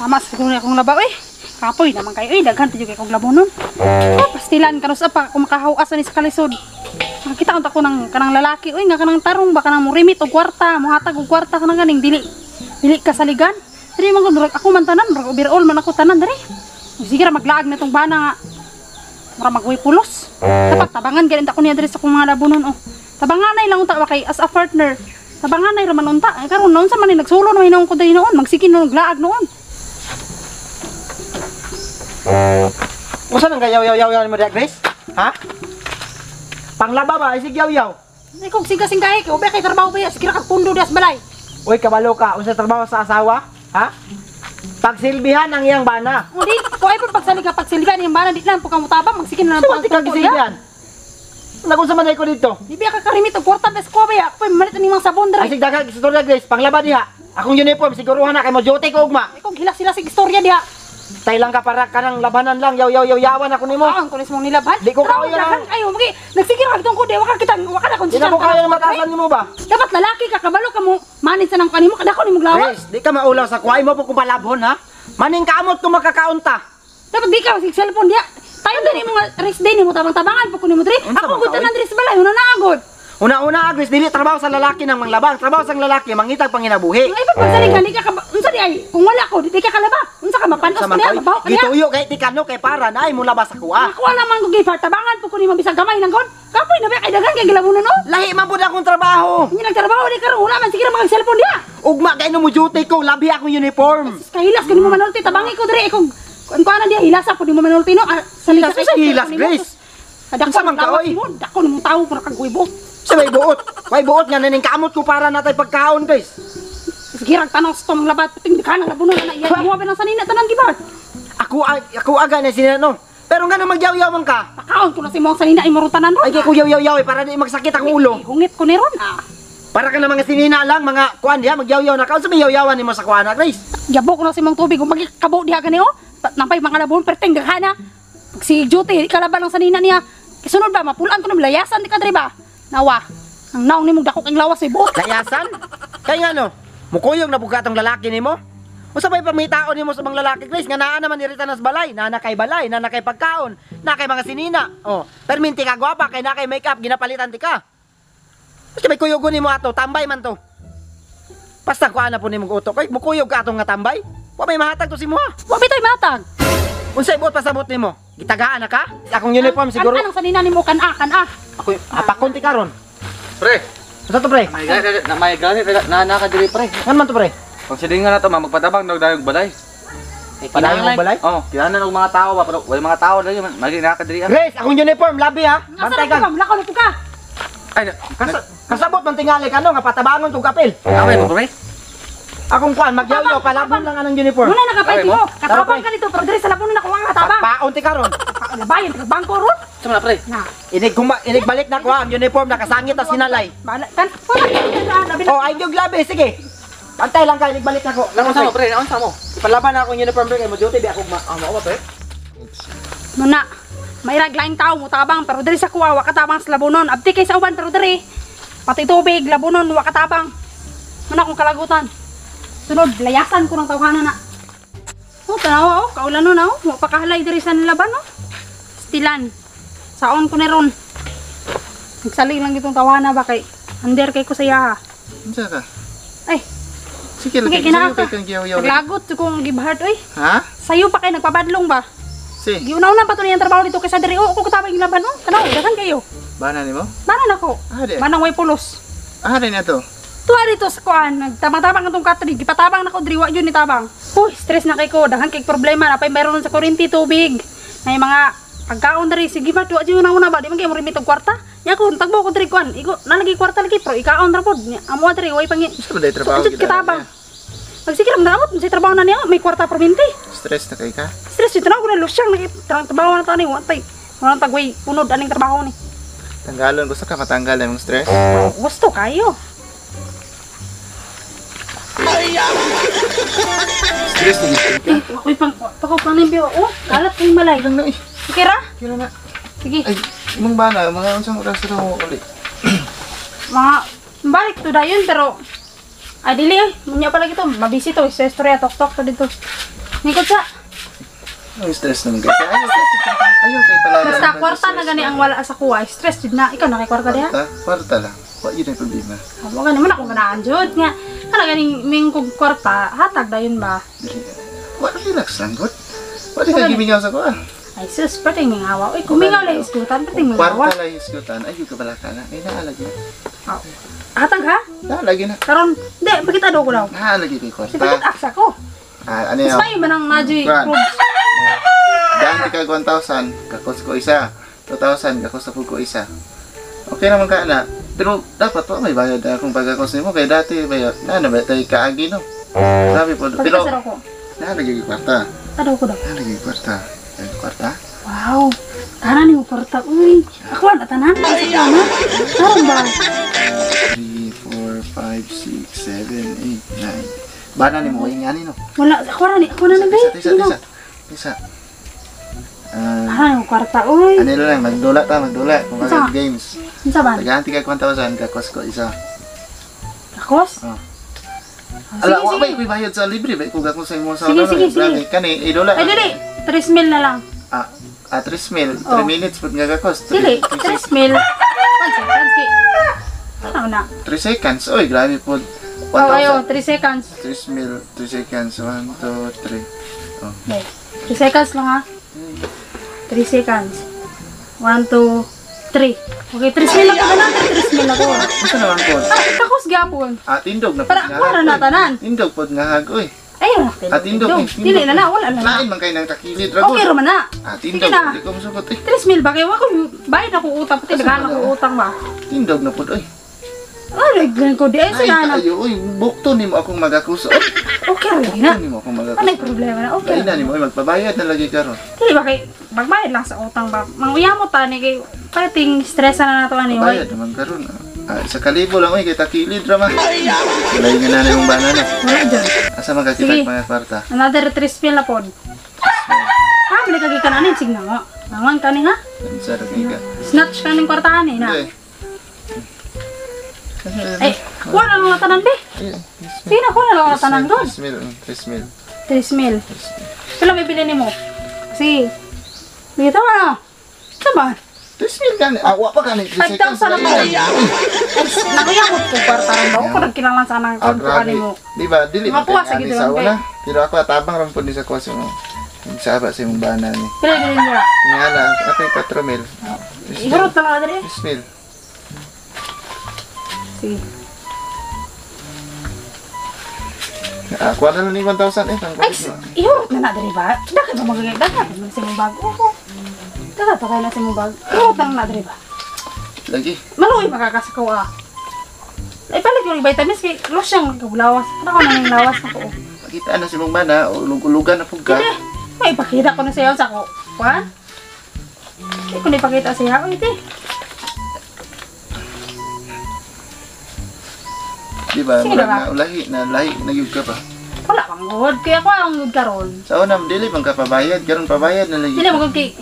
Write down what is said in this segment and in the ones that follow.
Tama siguro na akong labaw eh. Kapoy naman kayo eh, daghan tidyo kay kog labonon. Oh, pastilan kanos pa ako makahawas ani sa kalisod. Nakita ko ng kanang lalaki oy nga kanang tarong ba kanang morimit og kwarta, mohatag og kwarta kanang ganing dili dili kasaligan. Dili man ko murag ako man tanan, murag overall man ako tanan diri. Sige ra maglaag na tong bana nga. Mura magway pulos. Dapat tabangan ganin ako niya diri sa akong mga labonon oh. Tabanganay lang unta wa kay as a partner. Tabanganay ra man unta. Ay karon naunsa man ni nagsulo na hinuon ko diri noon, magsige noon laag noon. Usa nang gayaw-yaw-yaw mo diha, Grace? Ha? Panglaba ba? Isig yaw-yaw. Ay kung siga singgahe kay ubay kay trabaho ba ya? Sige ra kag pundo diha sa balay. Uy, kabalo ka. Unsa trabaho sa asawa? Ha? Pagsilbihan ang iyang bana. O di, ko ay pag pagsalig ka pagsilbihan iyang bana di lang po ka mutabang magsige na lang Sa po ang ka tungkol diha. gisilbihan? Nagunsa man ko dito? Di ba ka karimit og kwarta bes ko ba ya? Ako malit ni mga sabon Ay diri. sig daghang istorya, Grace, panglaba diha. Akong uniform siguruhan na kay mo duty ko ugma. Ay kung hila sila sig istorya diha. Tay lang ka para kanang labanan lang yaw yaw yaw yawan ako nimo. Ang kunis mong nilabhan. Di ko Trabaho kaya. daghan kayo magi nagsige ra tungkol diha wa ka kita wa ka na Di konsistent. na ko kaya ng matasan nimo ba? Dapat lalaki ka kabalo ka mo manage sa nang kanimo kadako nimo glawa. Grace, di ka maulaw sa kuhay mo po kung palabhon ha. Maning kamot kung makakaunta. Dapat di ka sig cellphone diha. Tayo diri mo nga rest day nimo tabang-tabangan po kuno mo diri. Unsa Ako man gud ka, oy? tanan diri sa balay una na agod. Una-una, Grace, dili trabaho sa lalaki ng manglabang. Trabaho sa lalaki, mangitag panginabuhi. Ang iba pagsalig ka, di ka unsa di ay kung wala ko di ka kalaba. Unsa ka mapanos Sa ko niya, man mabaho ka niya. gituyo kay tikano kay para na ay mula ba sa kuha. Ako wala man ko gipar tabangan po ko nimo bisag gamay lang kon. Kapoy na ba kay daghan kay gilabunan no. Lahi man pud akong trabaho. Unya nagtrabaho di karon wala man sige ra mga cellphone diha. Ugma kay no mo duty ko, labi akong uniform. Kahilas kanimo manulti tabangi ko diri kung kuan kuan na diha hilasa po nimo manulti no. Ah, salig Hilas, unsa hilas, Grace? Dako Unsa man ka, oy? mo, dako nimo tawo para kag guibo. Sa may buot. May buot nga naning kamot ko para natay pagkaon, guys. Sige rag tanaw sa tong labat ting ka nang labunon na iya mo ba nang sanina tanan gibar. Ako ako aga na sina no. Pero nga nang magyaw-yaw man ka. Pakaon ko na si mong sanina imo tanan ron. Ay kay ko yaw-yaw eh, para di magsakit ang ulo. Hungit ko ni ron ah. Para ka na mga sinina lang, mga kuan diha magyaw-yaw na ka. Unsa may yaw-yawan nimo sa kuan na, Grace? Yabo ko na si mong tubig kung magkabo diha gani oh. Nampay mga labon perteng daghana. Pag si duty di kalaban ang sanina niya. Kisunod ba mapulaan ko ng layasan di ka diri ba? Nawa. Ang naong nimo dako kang lawas ay buot. Layasan? Kay nga no, mukuyog na buka tong lalaki nimo. Unsa bay pamitaon nimo sa mga lalaki, Grace? Nga naa naman irita nas balay, naa na kay balay, naa na kay pagkaon, naa kay mga sinina. Oh, perminti ka gwapa kay naa kay makeup ginapalitan ti ka. Basta may kuyog nimo ato, tambay man to. Basta kuan na po nimo utok. Kay mukuyog ka atong nga tambay. Wa may mahatag to si mo. Wa bitoy matag. Unsay buot pasabot nimo? Gitagaan na ka? Akong uniform siguro. Kan anong sanina nimo kan a kan a. Ako apakon ti karon. Pre, Unsa to pre? may gani na may gani na na ka diri pre. Ngan man to pre? Pag silingan na to, ma, magpatabang daw dayong balay. Padayon og balay? Oh, kinahanglan og mga tao ba pero wala mga tao dali man magi na ka diri ah. Grace, akong uniform labi ha. Asa Bantay na ka ka. ma'am? Lakaw na po ka. Ay, Kasabot man tingali ka no nga patabangon kog kapil. Away mo pre. Akong kuan magyaw-yaw palabon lang anang uniform. Muna nakapay Ay, mo. mo. Katabang Tara, ka dito pero diri sa labunon ako ang katabang. Paon ti karon. Labayan ka bangko ron. Sa man pre. Na. Inig guma, inig balik na ko ha, ang uniform nakasangit tas sinalay. Bala kan. Wala ka labi na. Oh, ay gyud labi sige. Pantay lang ka inig balik na ko. Naunsa mo pre, naunsa mo? Ipalaban na akong uniform pre kay mo duty bi ako ma. Ah, mao ba pre? Muna. Mairag laing tao mo tabang pero diri sa kuwa wa katabang sa labunon. Abti kay sa uban pero diri pati tubig labunon wa katabang. Muna akong kalagutan. Sunod layasan ko ng tawhana na. Oh, tanawa oh, kaulan no na oh. Wa pa kahalay diri sa nilaban oh. Stilan. Saon ko ni ron. Nagsalig lang itong tawana ba kay under kay ko sa iya. Unsa ka? Ay, Sige okay, lagi kinaka. sayo kay kang giyaw-yaw. lagi. Naglagot kong gibhart oy. Ha? Sayo pa kay nagpabadlong ba? Si, Giunaw na pa to niyang trabaho dito kaysa diri. Oo, ko katabang laban oh. Tanaw, daghan kayo. bana nimo? Bana nako. Ah, di. Manang way pulos. Ah, di na to. Tuwa dito sa kuan, nagtabang-tabang atong katri, gipatabang nako diri wa yun ni tabang. Uy, stress na kay ko, daghan kay problema na pay mayroon sa kuryente tubig. May mga pagkaon diri sige ba duwa jud na una ba di man kay mo remit og kwarta. Nya ko tagbo ko diri kuan, igo nalagi kwarta lagi pero ikaon ra pod. Nya, amo diri way pangi. Unsa man day trabaho So, gid? katabang. Magsige ra man sa trabaho na niya, may kwarta perminti. Stress na kay ka? Stress jud tanaw ko na lusyang nagi trabaho na tani wa tay. Wala tagway unod aning trabaho ni. Tanggalon gusto ka matanggal imong stress? Gusto kayo. Stress na gid ka. Eh, ako'y pang pakaw pang nimbyo. Oh, kalat kong malay. Lang na eh. Sige ra. Kira na. Sige. Ay, imong bana mga unsang oras ra mo uli? Mga balik to dayon pero ay dili eh. Munya pala gito, mabisi to. Sa istorya tok-tok to dito. Nikot sa. Ay, stress naman kay. Ayaw ayaw kay pala. Basta kwarta na gani ang wala sa kuha. Stress jud na. Ikaw na kay kwarta diha. Kwarta, kwarta lang. Wa yun ang problema. Amo ka naman ako ganahan jud nga. Kana ganing mingkog kwarta, hatag dayon ba? Dili. Wa relax lang gud. Wa di ka gimingaw sa kuha. Ay sus, perting mingawa. Uy, kumingaw lang isgutan, perting mingawa. Kwarta lang hisgutan. Ayaw ka bala ka na. Ay naalagi. Oh. Hatag ha? Naalagi na. Karon, di, pakita daw ko daw. Naalagi kay Si kwarta. pakita aksa ko. Ah, ano Mas yun? may man ang nadyoy Kuan. proofs. Daan ka 1,000, kakos ko isa. 2,000, kakos ako ko isa. Okay naman ka na. Pero dapat pa may bayad na akong pagkakos nimo kay dati bayad. Na na ba tayo kaagi no? Sabi po. Pakita Pero sa daw ko. naalagi kay kwarta. Tadaw ko daw. Naalagi kay kwarta. Ay, kwarta. Wow. Tanan ni mo kwarta. Uy, ako ang tanan. Ay, na. Karon ba? 3, 4, 5, 6, 7, 8, 9. Bana nimo kay ngani no. Wala, ako na ni, ako na ni be. Isa, isa, isa. Isa. Ah, Tanan ni mo kwarta. Uy, ano lang magdula ta, magdula kung Isa. bakit games. unsa ba? Tagaan ka 1,000, kakos ko isa. Kakos? Oh. Ah, Ala, sige, wa sige. ba iko'y bayad sa libre ba? Kung ako sa imo sa Sige, ano, sige, eh, grabe. sige. Kani, idula. Ay, dili. 3 mil na lang. Ah, 3 mil, 3 Oh. minutes pud nga gakos. Dili, 3 mil. 1 seconds kay. Ano na? 3 seconds. Oy, grabe pud. Oh, ayo, 1,000. 3 seconds. 3 mil, 3 seconds. 1, 2, 3. Oh. Okay. 3 seconds lang ha. 3 seconds. 1, 2, 3. Okay, 3 mil ako na. 3 mil ako. Unsa naman pod? Ah, kakos gyapon. Ah, tindog na pud Para nga. kuha na hag, oy. tanan. Tindog pud nga hag, oy. Ayun, Ah, tindog. Eh, tindog. Dili na na, wala na na. Lain man kay nang takilid ra Okay ra man na. Ah, Sige tindog. na. Di ko musugot eh. 3 mil ba kayo? Ako, bayad ako utang. Pati daghan ako utang ba? Tindog na pud oy. Ay, naglan ko di. Ay, Ay, sila na. kayo, oy, bukto nimo akong magakuso. Oy, Okay ra lagi na. Bukto nimo akong magakuso. Ano yung problema na? Okay Lain ra. na nimo, oy, magpabayad na lagi karon. Dili ba kay magbayad lang sa utang ba? Manguyamo ta ni kay pating stressa na nato ani. Bayad naman karon. Ah, sa kalibo lang oy kay takilid ra man. Walay nga na imong banana. Wala dyan. Asa man kakita Sige. mga kwarta? Another 3 mil na pod. Ha, balik kagi kanan sige na nga. Mangan ka ni ha? Unsa ra kay ka? Snatch ka ning kwartahan eh na. Hindi. Ay, kuha na lang na tanan be. Sige na, kuha na lang na tanan doon. 3 mil, 3 mil. 3 mil. Pila may bili nimo? Sige. Dito na. Ito ba? 3 mil gani. Ah, wa pa gani 3 seconds. 5,000 na po. Nakuyamot ko kwarta ron ba? Ako nagkinahanglan sana ang Ah, kwarta grabe. nimo. Di ba? Dili man Makuha kay sa ani gid sa lang, una. Pero ako atabang ron pud ni sa kuha sa mo. Saba sa imong bana ni. Pila bili nimo? Tingala, ako 4 mil. Ihurot na lang diri. 3 mil. Sige. Ah, kuha na lang ni 1,000 eh. Pang Ay, ihurot na na diri ba? Dapat ba magagay? Dapat ba sa imong bag? Oo. Dapat pa kayo na sa imong bag. Ihurot na lang na diri ba? Lagi. Maluoy makakasakaw ah. Ay, palit yung vitamins kay losyang lawas. Ano ko nang lawas na ko. Oh. Pakita na si mong bana, ulug-ulugan na pug ka. Hindi. May ipakita ko na sa'yo sa ko. Kuan? Hindi ko na ipakita sa'yo. Uy, di. Di ba? Sige Murag na ba? na ulahi na lahi na gyud ka pa. Wala pang good. Kaya ko ang good karon. Sa una dili man ka pabayad, karon pabayad na lagi. Dili mo kay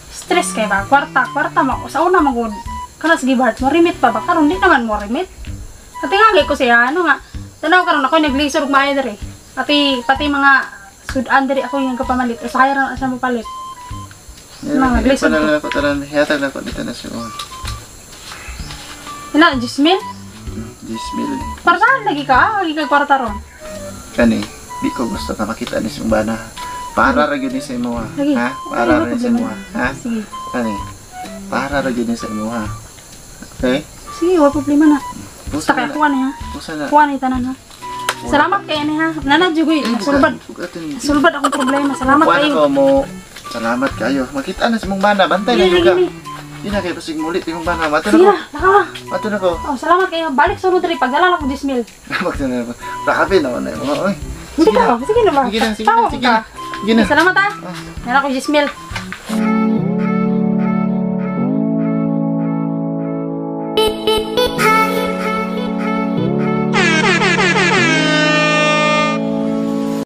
stress kay ba? Kwarta, kwarta mo. Sa una mo good. Kanas give heart mo remit pa ba? Karon di naman mo remit. Ati nga gay ko siya ano nga. Tanaw karon ako naglisod og maayo diri. Pati pati mga sudan diri ako yung kapamalit. Usahay ra na siya mopalit. Mga Mga glisod glisod na lang ako tanan, hihatag na ko dito na siya. Oh, Ila, 10 mil? 10 mil. Kwartahan lagi ka, lagi ka kwarta ron. Kani, di ko gusto ka makita ni siyang bana. Para ra gyud ni sa imo ha. Lagi. Ha? Para ra ni sa imo ha. Ha? Sige. Kani. Para ra gyud ni sa imo ha. Okay? Sige, wala problema na. Pusa Basta kaya na. kuha na ha. Pusa na. Kuha na tanan ha. Salamat kay ani ha. Nana jugoy, sulbad. Sulbad akong problema. Salamat Kuha na kayo. ko mo. Salamat kayo. Makita na si mong bana, bantay na Sige, gyud ka. sige. Di na kayo pasig mulit imong bana. Mato na Sige ko. na, lakaw na. Mato na ko. Oh, salamat kayo. Balik sunod diri pagdala lang ko 10 mil. Magto na ko. Grabe naman na. Oy. Hindi ka, sige na ba? Sige na, sige na, Tawag sige ka. na. Sige na. Salamat ha. Nana ko 10 mil.